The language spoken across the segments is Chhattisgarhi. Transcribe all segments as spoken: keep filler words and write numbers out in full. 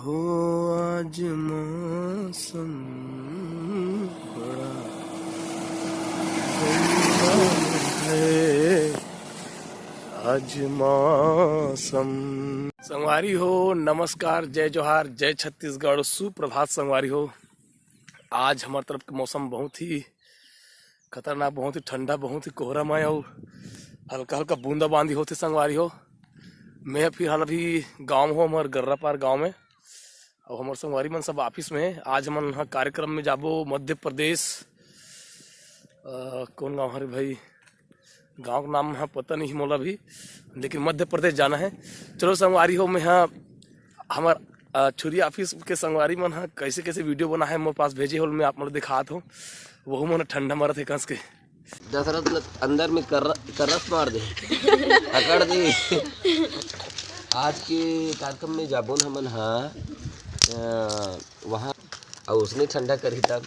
हो आज मौसम बड़ा गंदा है, आज मौसम। संगवारी हो, नमस्कार, जय जोहार, जय छत्तीसगढ़, सुप्रभात संगवारी हो। आज हमर तरफ के मौसम बहुत ही खतरनाक, बहुत ही ठंडा, बहुत ही कोहरा में अउ हल्का हल्का बूंदाबांदी होथे संगवारी हो। मैं फिलहाल अभी गांव हो, हमर गर्रापार गांव में। अउ हमर संगवारी मन सब ऑफिस में हे। आज हमन ह कार्यक्रम में जाबो मध्य प्रदेश। अ, कौन गांव हरे भाई? गांव के नाम ह पता नहीं मोला भी, लेकिन मध्य प्रदेश जाना है। चलो संगवारी हो, मैं ह हमर, अ, छुरी ऑफिस के संगवारी मन ह कैसे कैसे वीडियो बना है, मोर पास भेजे होल, मैं आप मन ल दिखात हूँ। वहू मन ठंडा मरत है कस के। दशरथ ल-, अंदर में कर-, करस मार दे, अकड़ दे। आज के कार्यक्रम में जाबोन हमन हा, अ, वहाँ, अउ उसने ठंडा करही तब।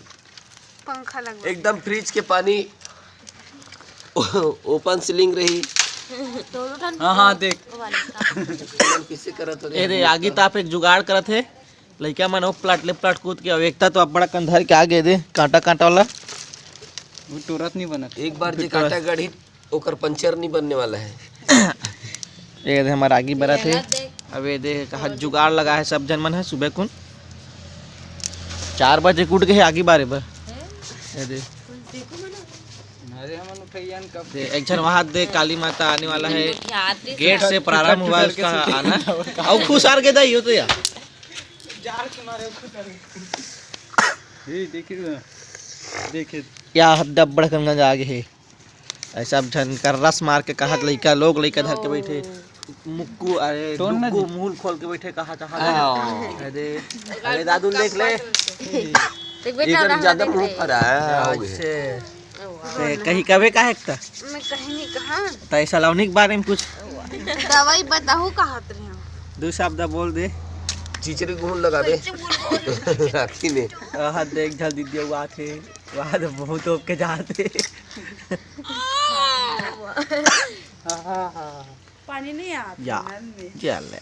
पंखा लगवा। एकदम फ्रिज के पानी, ओपन सीलिंग रही। हाँ, हाँ, देख। हमन किसे करत हो रे? ए रे, आगी ताप एक जुगाड़ करत हे। लइका मन ओ प्लाट ले प्लाट कूद के, अब एकता तो अब बड़ा कंधर के आगे दे, कांटा कांटा वाला। वो टोरत नहीं बनत। एक बार जे कांटा गढ़ी, ओकर पंचर नहीं बनने वाला है। ये दे, हमारा आगी बरत है। अब ये दे, कहा जुगाड़ लगा है सब जन मन है, सुबह कुन चार बजे के उठ गए है आगी बारे बर। ये दे। अरे हमन उठैया न कब दे, एक झन वहां दे, काली माता आने वाला है। गेट से प्रारंभ हुआ है उसका आना। और खुश आर के दाई हो तो यार। ए, देखिए, देखिए। या हद डब्बड़ कन गंज आगे हे। ऐसा अब झन कर रस मार के कहा लइका लोग, लइका धर के बैठे। मुक्कू, अरे, टोन ना डुग्गू जी। मुंह खोल के बैठे, कहा, कहा। हाँ। अरे, अरे, दादू देख ले। देख बेटा, एकदम रहा ज्यादा देख मुंह ले। फरा है, हाँ, हो गया। ऐसे। ए, कहीं कबे का है एकता? मैं कहीं नहीं कहा। त ऐसा लौनी के बारे में कुछ? दवाई बताहू कहत रहे हो। दो शब्द बोल दे। चिचरी घून लगा दे। आखी में। आहा, देख झल दीदी, वो आथे। वहाँ तो बहुत होप के जाते। पानी नहीं आता या, नल में। चल ले।